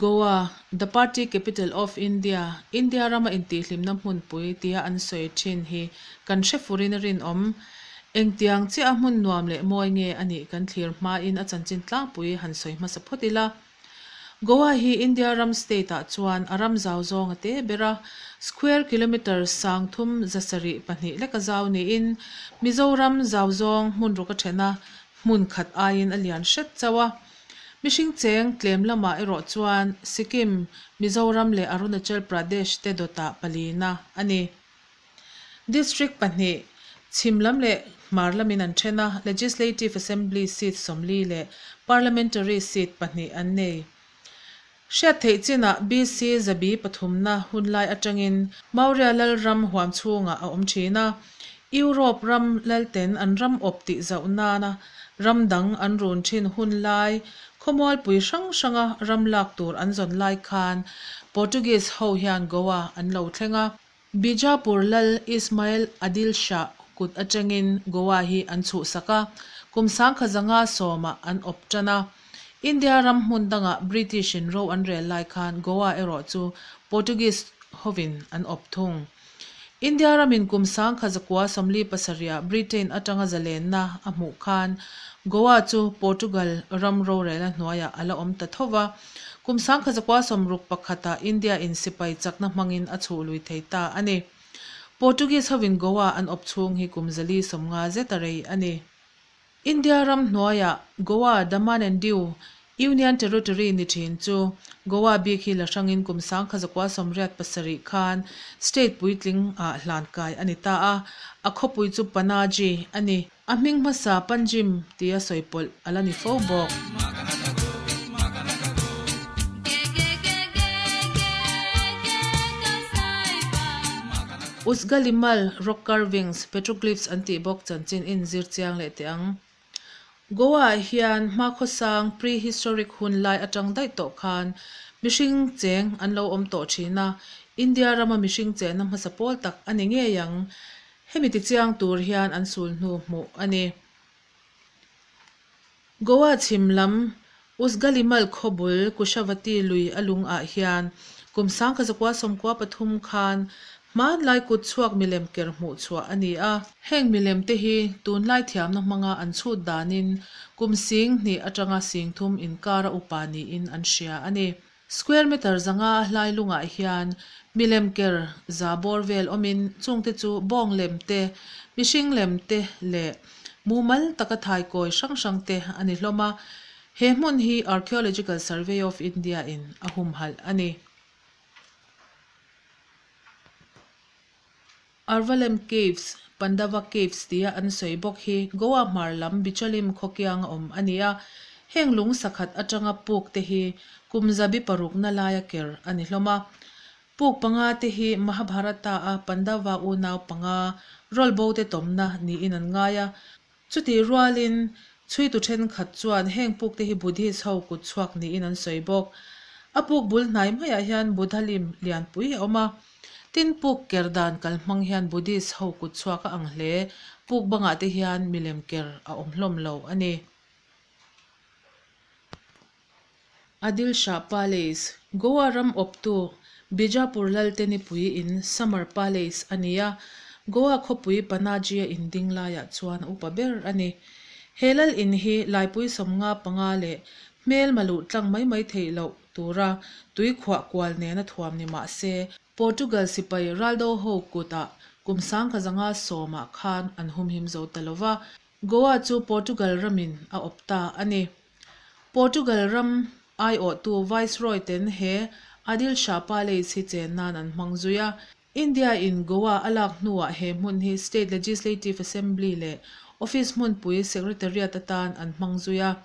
Goa, the party capital of India, India rama intihhlimna hmunpui tia an sawi thin hi kan hre furin a rinawm. Engtiang chiah a hmun nuam leh mawi nge a nih kan thlir hmain a chanchin tlangpui han sawi hmasa phawt ila. Goa hi India ram state ah chuan a ram zau zawng a te ber a, square kilometre 30 702 leka zau niin Mizoram zau zawng hmun ruk a then a, hmun khat aiin a lian hret chauh a. Mihring cheng tlem lamah erawh chuan Sikkim, Mizoram leh Arunachal Pradesh te dawtah palina a ni. District pahnih, chhim lam leh hmar lamin an then a, Legislative Assembly seat 40 leh Parliamentary seat pahnih an nei. Hriat theih chinah BC zabi pathumna hunlai atangin Maurya Lalram huam chhungah a awm thin a, Europe ram lalten an ram awp tih zauh nana ram dang an run thin hunlai khawmualpui hrang hranga ram lak tur an zawn lai khan Portuguese ho hian Goa an lo thleng a. Bijapur lal Ismail Adil Shah kut atangin Goa hi an chhuhsak a, kum 1510-ah an awp tan a. India ram hmun dangah British-in ro an rel lai khan Goa erawh chu Portuguese hovin an awp thung. India ramin kum 1947-ah Britain atanga zalenna a hmuh khan Goa chu Portugal ram rorelna hnuaiah a la awm ta tho va. Kum 1961-ah India-in sipai chakna hmangin a chhuh lui thei ta a ni. Portuguese hovin Goa an awp chhung hi kum 450 zet a rei a ni. India ram hnuaiah Goa, Daman and Diu, Union Territory ni thin chu Goa bik hi la hrangin kum 1987 khan state puitling ah hlan kai a ni ta a, a khawpui chu Panaji a ni. A hming hmasa Panjim tia sawi pawlh a la ni fo bawk. Usgalimal rock carvings, petroglyphs an tih bawk chanchin in zir chiang leh teh ang. Goa-ah hian hmakhawsang pre-historic hun lai atang daih tawh khan mihring cheng an lo awm tawh thin a, India rama mihring chenna hmasa pawl tak a ni ngei ang. Hemi tichiang tur hian an sul hnu hmuh a ni. Goa chhim lam Usgalimal khawbul Kushavati lui a lung ah hian kum 1993 khan hmanlai kut chhuak milem ker hmuh chhuah a ni a. Heng milem te hi tunlai thiamna hmanga an chhut danin kum 2000 atanga 3000 inkara upa niin an hria a ni. Square meter 500 a hlai lungah hian milem ker za bawr vel awmin chungte chu bawng lem te, mihring lem te leh mumal taka thaikawi hrang hrang te a ni hlawm a. He hmun hi Archaeological Survey of India in a humhalh a ni. Arvalem Caves, Pandava Caves tia an sawi bawk hi Goa hmar lam Bicholim khawkiang a awm a ni a, heng lung sakhat atanga puk te hi kum zabi parukna laia ker a ni hlawm a. Puk panga te hi Mahabharata a Pandava unau panga rawlbo te tawmna niin an ngai a. Chutih rualin chhuitu thenkhat chuan heng puk te hi Buddhist ho kut chhuak niin an sawi bawk. A puk bul hnai maiah hian Buddha lim lianpui a awm a. Tin puk ker dan kal hmang hian Buddhist ho kut chhuak a ang hle. Puk bangah te hian milem ker a awm hlawm lo a ni. Adil Shah Palace, Goa ram awptu Bijapur Lalte nipui in Summer Palace a ni a, Goa khawpui Panaji a inding laiah chuan a upa ber a ni. He lal in hi laipui 55 leh hmelma luh tlang mai mai theih loh tura tui khuah kual nena thuam ni mah se, Portugal sipai Raldo ho kutah kum 1910-ah khan an humhim zo ta lo va, Goa chu Portugal ramin a awp ta a ni. Portugal ram aiawhtu Viceroy ten he Adil Shah Palace hi chen nan an hmang zui a. India in Goa a lak hnuah he hmun hi State Legislative Assembly leh Office hmunpui Secretariat atan an hmang zui a.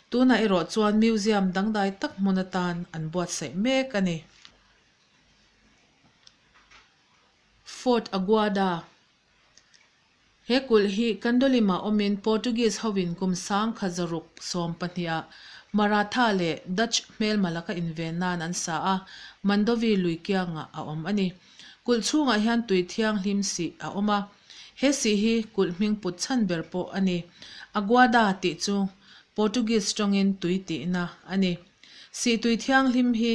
Tunah erawh chuan museum dangdai tak hmun atan an buatsaih mek a ni. Fort Aguada. He kulh hi Candolim-ah awmin Portuguese hovin kum 1612-ah Maratha leh Dutch hmelma laka inven nan an sa a, Mandovi lui kiangah a awm a ni. Kulh chhungah hian tui thianghlim sih a awm a, he sih hi kulh hming put chhan ber pawh a ni. Aguada tih chu Portuguese tawngin tui tihna a ni. Sihtui thianghlim hi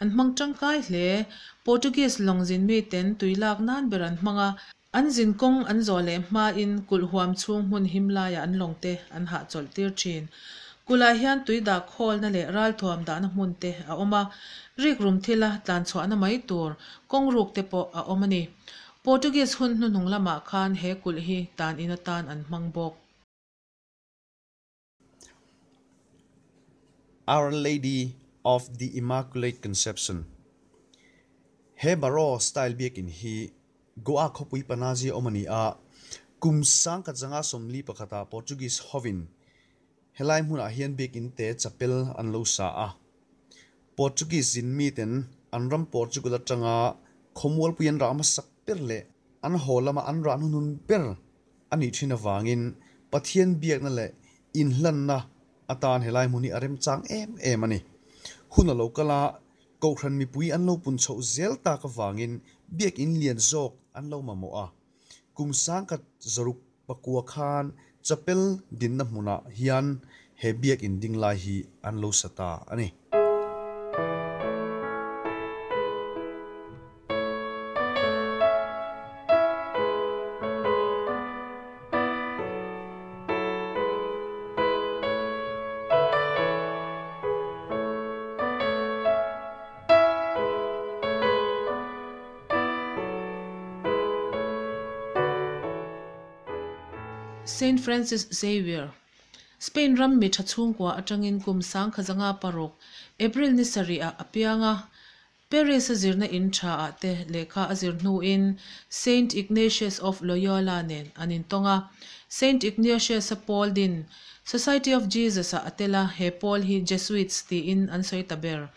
an hmang tangkai hle. Portuguese lawng zin miten tui lak nan ber an hmang a, an zin kawng an zawh leh hmain kulh huam chhung hmun him laiah an lawngte an hahchawlh tir thin. Kulhah hian tui dah khawlna leh ralthuam dahna hmun te a awm a, rikrum thila tlanchhuahna mai tur kawng ruk te pawh a awm a ni. Portuguese hun hnuhnung lamah khan he kulh hi tan in atan an hmang bawk. Our Lady of the Immaculate Conception He Baroque style biakin hi Goa khawpui Panaji a awm a ni a, kum sangkhat zanga 41 ah Portuguese hovin helai hmunah hian biakin te chapel an lo sa a. Portuguese zin miten an ram Portugal atanga khawmualpui an rah hmasak ber leh an haw lama an rah hnuhnun ber a nih thin avangin Pathian biakna leh inhlanna atan helai hmun hi a remchang em em a ni. Hun a lo kal a, Kohhran mipui an lo pun chhoh zel tak avangin biakin lian zawk an lo mamawh a. Kum 1600 khan chapel dinna hmunah hian he biakin ding lai hi an lo sa ta a ni. Saint Francis Xavier, Spain ram mi tha chhungkua atangin kum 1606, April ni sarih ah a piang a. Paris a zirna in tha ah te lehkha a zir hnuin Saint Ignatius of Loyola nen an intawng a. Saint Ignatius-a pawl din Society of Jesus ah a tel a, he pawl hi Jesuits tiin an sawi ta ber.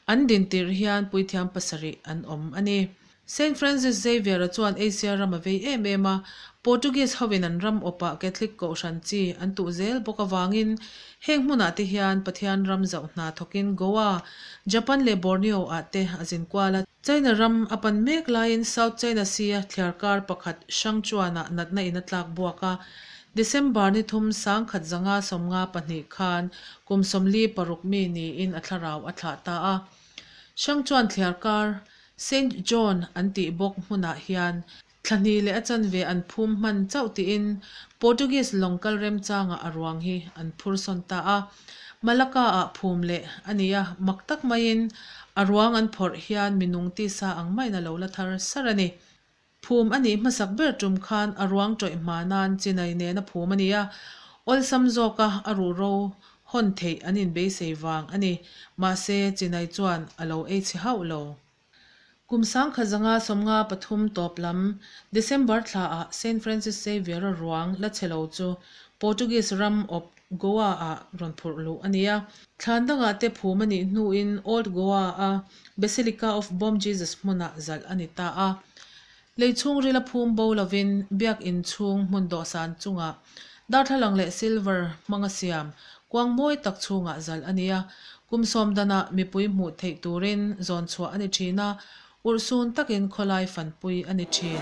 An din tirh hian puithiam pasarih an awm a ni. Saint Francis Xavier-a chuan Asia ram a vei em em a, Portuguese hovin an ram awpah Catholic kohhran chi an tuh zel bawk avangin heng hmunah te hian Pathian ram zauh hna thawkin Goa, Japan leh Borneo-ah te a zin kual a. China ram a pan mek laiin South China Sea-a thliarkar pakhat Shangchuan-ah natna in a tlak buak a, December ni thum 1952 khan kum 46 mi niin a thlarau a thlah ta a. Shangchuan thliarkar Saint John an tih bawk hmunah hian thla hnih leh a chanve an phum hman chauh tiin Portuguese lawng kal remchangah a ruang hi an phur sawn ta a. Malacca-ah phum leh a ni a, mak tak maiin a ruang an phawrh hian minung tisa ang maiin a lo la thar sar a ni. Phum a nih hmasak ber tum khan a ruang tawih hma nan chinai nena phum a ni a, awlsam zawka a ruhro hawn theih an inbeisei vang a ni. Mahse, chinai chuan a lo ei chhe hauh lo. Kum 1953 tawp lam December thlaah Saint Francis Xavier-a ruang la chhe lo chu Portuguese ram awp Goa-ah rawn phurh luh a ni a. Thlan dangah te phum a nih hnuin Old Goa-a Basilica of Bom Jesus hmunah zalh a ni ta a. Lei chhungril a phum bo lovin biakin chhung hmun dawhsan chungah darthlalang leh silver hmanga siam kuang mawi tak chhungah zalh a ni a. Kum sawm danah mipui hmuh theih turin zawn chhuah a ni thin a, urhsun takin khawlai fanpui a ni thin.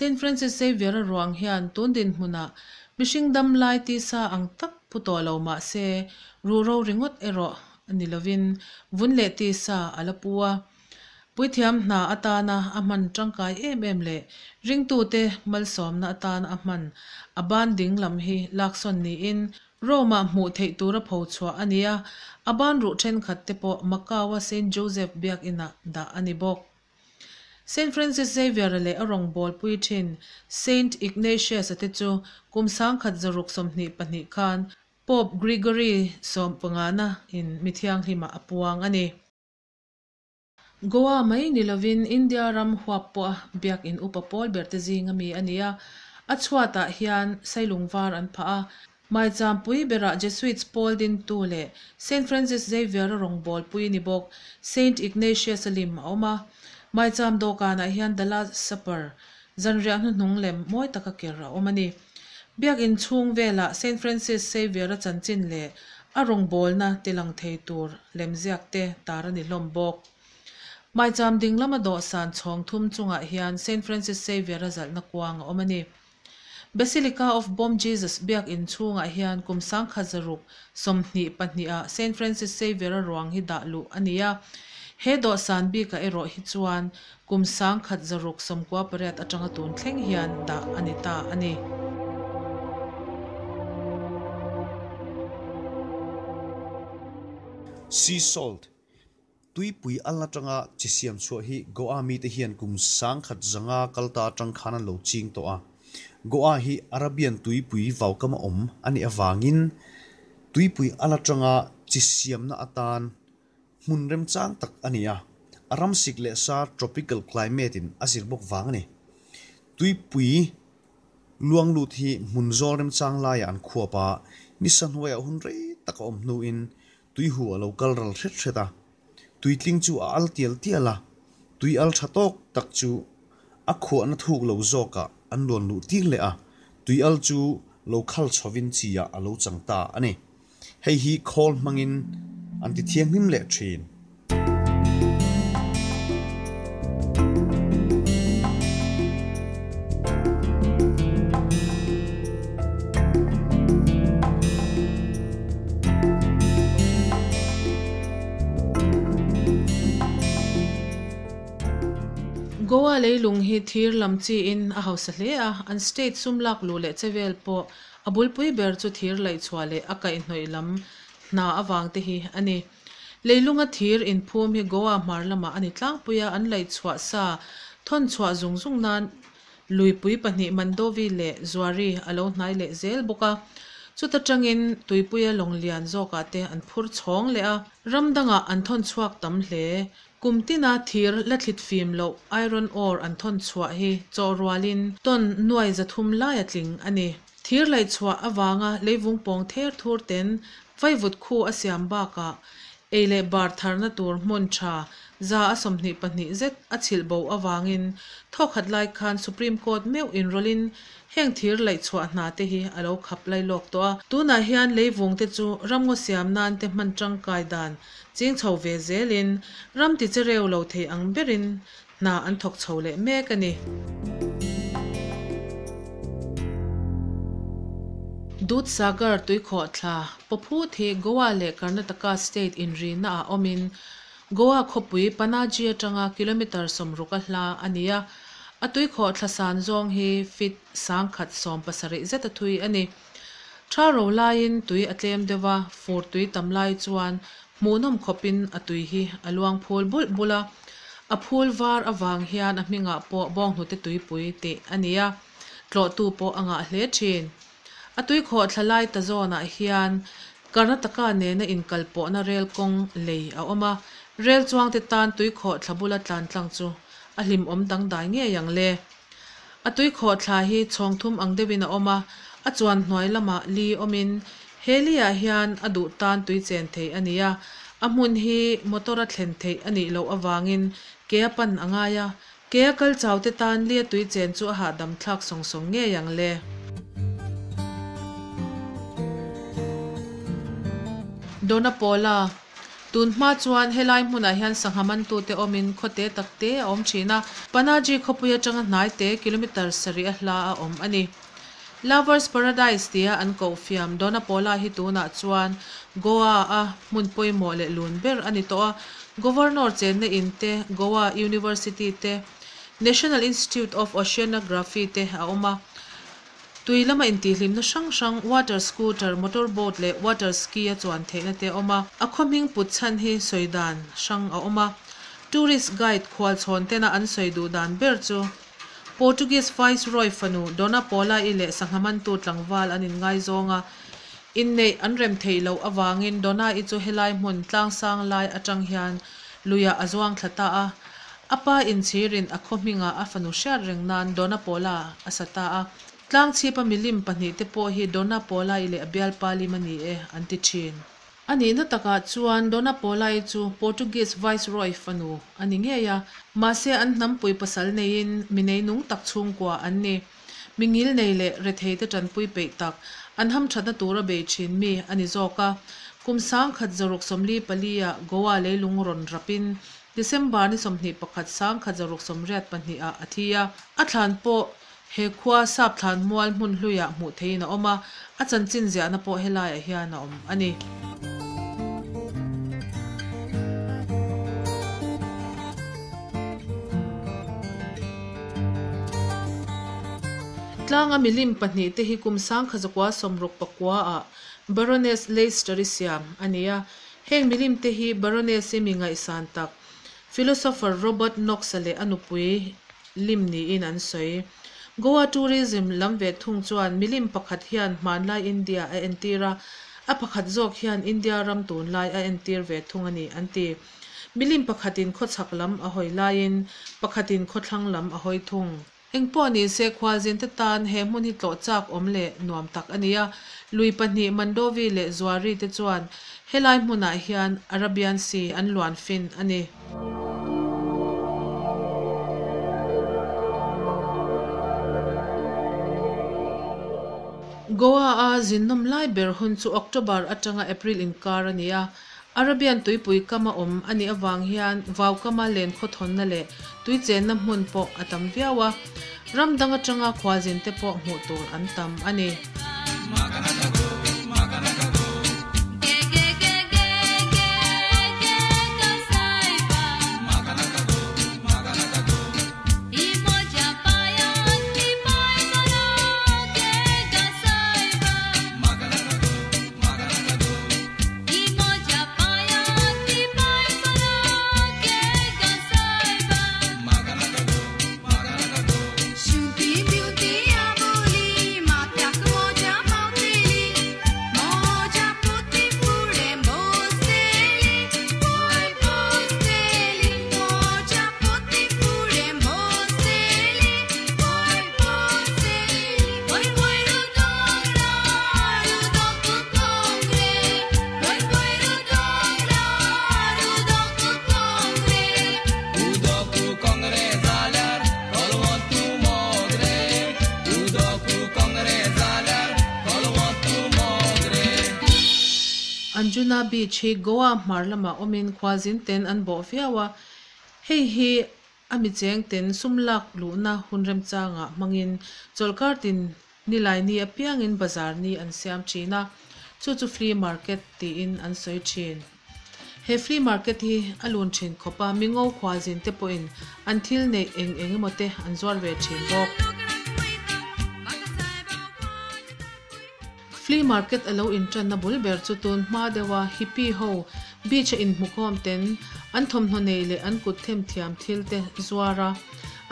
Saint Francis Xavier-a ruang hian tun dinhmunah mihring dam lai tisa ang tak pu tawh lo mah se, ruhro ringawt erawh a ni lovin vun leh tisa a la pu a. Puithiam hna atana a hman tangkai em em leh ringtute malsawmna atana a hman a ban ding lam hi laksawn niin Rome-ah hmuh theih tura phochhuah a ni a, a ban ruh thenkhat te pawh Macau-a Saint Joseph biak inah dah a ni bawk. Saint Francis Xavier-a leh a rawngbawlpui thin Saint Ignatius-a te chu kum 1622 khan Pope Gregory sawmpangana in mithianghlimah a puang a ni. Goa mai ni lovin India ram huap pawha biakin upa pawl berte zinga mi a ni a, a chhuatah hian sailung var an phah a. Maicham pui berah Jesuits pawl dintu leh Saint Francis Xavier-a rawngbawlpui ni bawk Saint Ignatius-a lim a awm a. Maicham dawhkanah hian The Last Supper, zanriah hnuhnung lem mawi taka ker a awm a ni. Biakin chhung velah Saint Francis Xavier-a chanchin leh a rawngbawlna tilang thei tur lemziak te tar a ni hlawm bawk. Maicham ding lama dawhsan chhawng thum chungah hian Saint Francis Xavier-a zalhna kuang a awm a ni. Basilica of Bom Jesus biakin chhungah hian kum 1622 ah Saint Francis Xavier-a ruang hi dah luh a ni a. He dawhsan bikah erawh hi chuan kum 1698 atanga tun thleng hian dah a ni ta a ni. Sea salt, tuipui al atanga chi siam chhuah hi Goa mite hian kum 1100 kal ta atang khan an lo ching tawh a. Goa hi Arabian tuipui vaukam a awm a nih avangin tuipui al atanga chi siamna atan hmun remchang tak a ni a, a ram sik leh sa tropical climate in a zir bawk vang a ni. Tuipui luang lut hi hmun zawl remchang laiah an khuap a, ni sahnuaiah hun rei tak a awm hnuin tuihu a lo kal ral hret hret a, tuitling chu a al tial tial a, tui al tha tawk tak chu a khuahna thuk lo zawkah an luan luh tir leh a, tui al chu lo khal chhovin chi ah a lo chang ta a ni. Hei hi khawl hmangin an ti thianghlim leh thin. Goa leilung hi thir lam chiin a hausa hle a, an state sum lak luh leh chevel pawh A bulpui ber chu thir laihchhuah leh a kaihhnawih lam hna avang te hi a ni. Leilunga thir inphum hi Goa hmar lamah a ni tlangpui a, an laihchhuah sa thawn chhuah zung zung nan luipui pahnih Mandovi leh Zuari a lo hnai leh zel bawk a. Chuta tangin tuipuia lawng lian zawkah te an phur chhawng leh a, ram dangah an thawn chhuak tam hle. Kum tina thir la thlit fim loh iron ore an thawn chhuah hi chaw rualin ton nuai 300 lai a tling a ni. Thir laih chhuah avanga leivung pawng ther thur ten vaivut khu a siam bakah ei leh bar tharna tur hmun tha 122 zet a chhilh bo avangin thawkhat lai khan Supreme Court meuh inrawlhin heng thir laih chhuah hna te hi a lo khap lai lawk tawh a. Tunah hian leivung te chu ramngaw siam nan te hman tangkai dan ching chho ve zelin ram ti che reu lo thei ang berin hna an thawk chho leh mek a ni. Dudhsagar tuikhawhthla Pawphut hi Goa leh Karnataka state inrina ah awmin Goa khawpui Panaji atanga kilometre 60 a hla a ni a, a tuikhawhthla san zawng hi feet 1170 zet a thui a ni. Tha ro laiin tui a tlem deuh a, fur tui tam lai chuan hmuhnawm khawpin a tui hi a luang phul bulh bulh a. A phul var avang hian a hmingah pawh bawnghnute tuipui tih a ni a, tlawhtu pawh a ngah hle thin. A tuikhawhthla lai ta zawnah hian Karnataka nena inkalpawhna rel kawng lei a awm a, rel chuangte tan tuikhawhthla bula tlan tlang chu a hlimawm dangdai ngei ang le. A tuikhawhthla hi chhawng thum ang deuhin a awm a, a chuan hnuai lamah li awmin he liah hian a duh tan tui chen thei a ni a, a hmun hi motor a thlen theih a nih loh avangin ke a pan a ngai a, ke a kal chau te tan li a tui chen chu a hahdam thlak sawng sawng ngei ang le. Dona Paula, Tun hma chuan helai hmunah hian sangha mantute awmin khawte tak te a awm thin a, Panaji khawpui atanga hnai te kilometre sarih a hla a awm a ni. Lovers Paradise tia an koh fiam Dona Paula hi tunah chuan Goa a hmun pawimawh leh lun ber a ni tawh a, Governor chenna in te, Goa University te, National Institute of Oceanography te a awm a. Tui lama intihhlimna hrang hrang water scooter, motor boat leh water ski a chuan theihna te a awm a. A khaw hming put chhan hi sawi dan hrang a awm a. Tourist guide khualchhawn tena an sawi duh dan ber chu Portuguese Viceroy fanu Dona Paula-i leh sangha mantu tlangval an inngaizawng a. Inneih an rem theih loh avangin Donna-i chu helai hmun tlangsang lai atang hian luiah a zuang thla ta a. A pa inchhirin a khaw hmingah a fanu hriat reng nan Donna Paula a sa ta a. Tlangchhipa milim pahnihte pawh hi Donna Paula-i leh a bialpa lim a ni e an ti thin. A nihna takah chuan Donna Paula-i chu Portuguese Viceroy fanu a ni ngei a, mahse an hnampui pasal neiin mi neinung tak chhungkua an ni. Mi ngilnei leh retheite tanpui peih tak, an hamthatna tura bei thin mi a ni zawk a. Kum 10,000 644 ah Goa leilung rawn rapin December ni 21 1682 ah a thi a. A thlan pawh he khua sap thlan mual hmun hluiah hmuh theihin a awm a, a chanchin ziahna pawh helaiah hian a awm a ni. Tlanga milim pahnihte hi kum 1969 ah Baroness Leicester-i siam a ni a. Heng milimte hi Baroness-i mi ngaihsan tak philosopher Robert Knox-a leh a nupui lim niin an sawi. Goa tourism lam ve thung chuan milim pakhat hian hmanlai India a entir a, a pakhat zawk hian India ram tunlai a entir ve thung a ni an ti. Milim pakhatin khawchhak lam a hawi laiin pakhatin khawthlang lam a hawi thung. Engpawh ni se khualzinte tan he hmun hi tlawh chak awm leh nuam tak a ni a. Lui pahnih Mandovi leh Zuari te chuan helai hmunah hian Arabian Sea an luan fin a ni. Goa-a zinnawm lai ber hun chu October atanga April inkar a ni a. Arabian tuipui kama awm a nih avang hian vau kama len khawthawnna leh tui chenna hmun pawh a tam viau a, ram dang atanga khualzin te pawh hmuh tur an tam a ni. Anjuna Beach hi Goa hmar lamah awmin khualzin ten an bawh viau a, hei hi a mi cheng ten sum lak luhna hun remchangah hmangin chawlhkar tin Nilaini apiangin bazar ni an siam thin a, chu chu flea market tiin an sawi thin. He flea market hi a lun thin khawp a, mingo khualzin te pawhin an thil neih eng eng emaw te an zuar ve thin bawk. Flea market a lo intanna bul ber chu tun hma deuha hippie ho beach a inhmukhawm ten an thawmhnaw nei leh an kut themthiam thil te zuar a,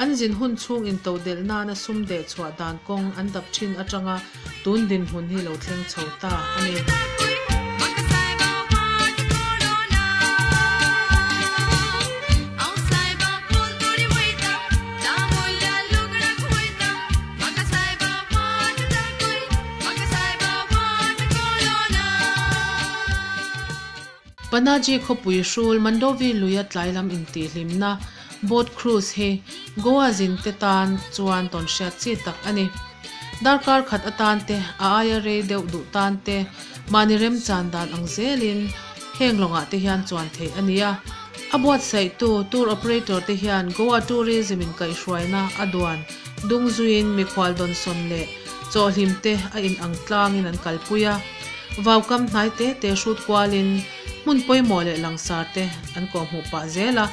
An zin hun chhung intodelh nana sum deh chhuah dan kawng an dap thin atanga tun dinhmun hi lo thleng chho ta a ni. Panaji khawpui hrul Mandovi luia tlai lam intihhlimna boat cruise hi Goa zin te tan chuan tawn hriat chi tak a ni. Darkar khat atan te, a aia rei deuh duh tan te, mahni remchan dan ang zelin heng lawngah te hian chuan theih a ni a. A buatsaihtu tour operator te hian Goa tourism in kaihhruaina a duan dungzuiin mikhual dawnsawn leh chawhhlim te a inang tlangin an kalpui a. Vaukam hnai te te hrut kualin hmun pawimawh leh langsar te an kawhhmuh pah zel a,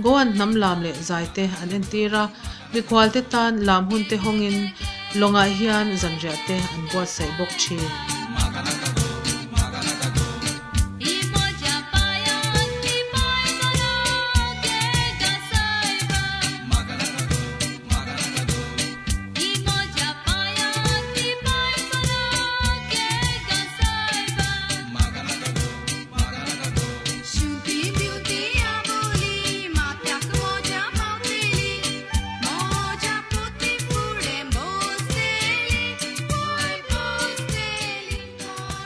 Goan hnam lam leh zai te an entir a, mikhual te tan lam hun te hawngin Lawngah hian zanriah te an buatsaih bawk thin.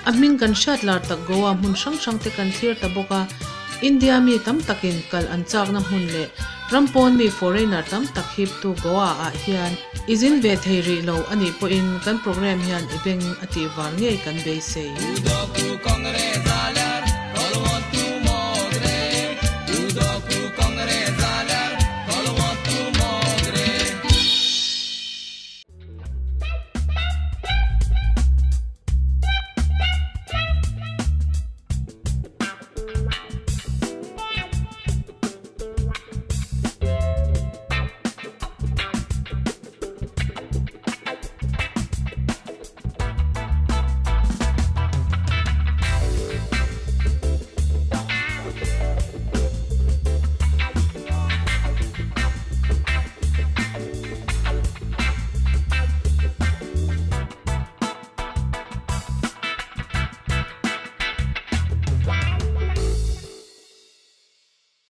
A hming kan hriat lar tak Goa hmun hrang hrang te kan thlir ta bawk a, India mi tam takin kal an chakna hmun leh ram pawn mi foreigner tam tak hiptu Goa ah hian i zin ve thei rih lo a nih pawhin kan program hian i beng a tih var ngei kan beisei.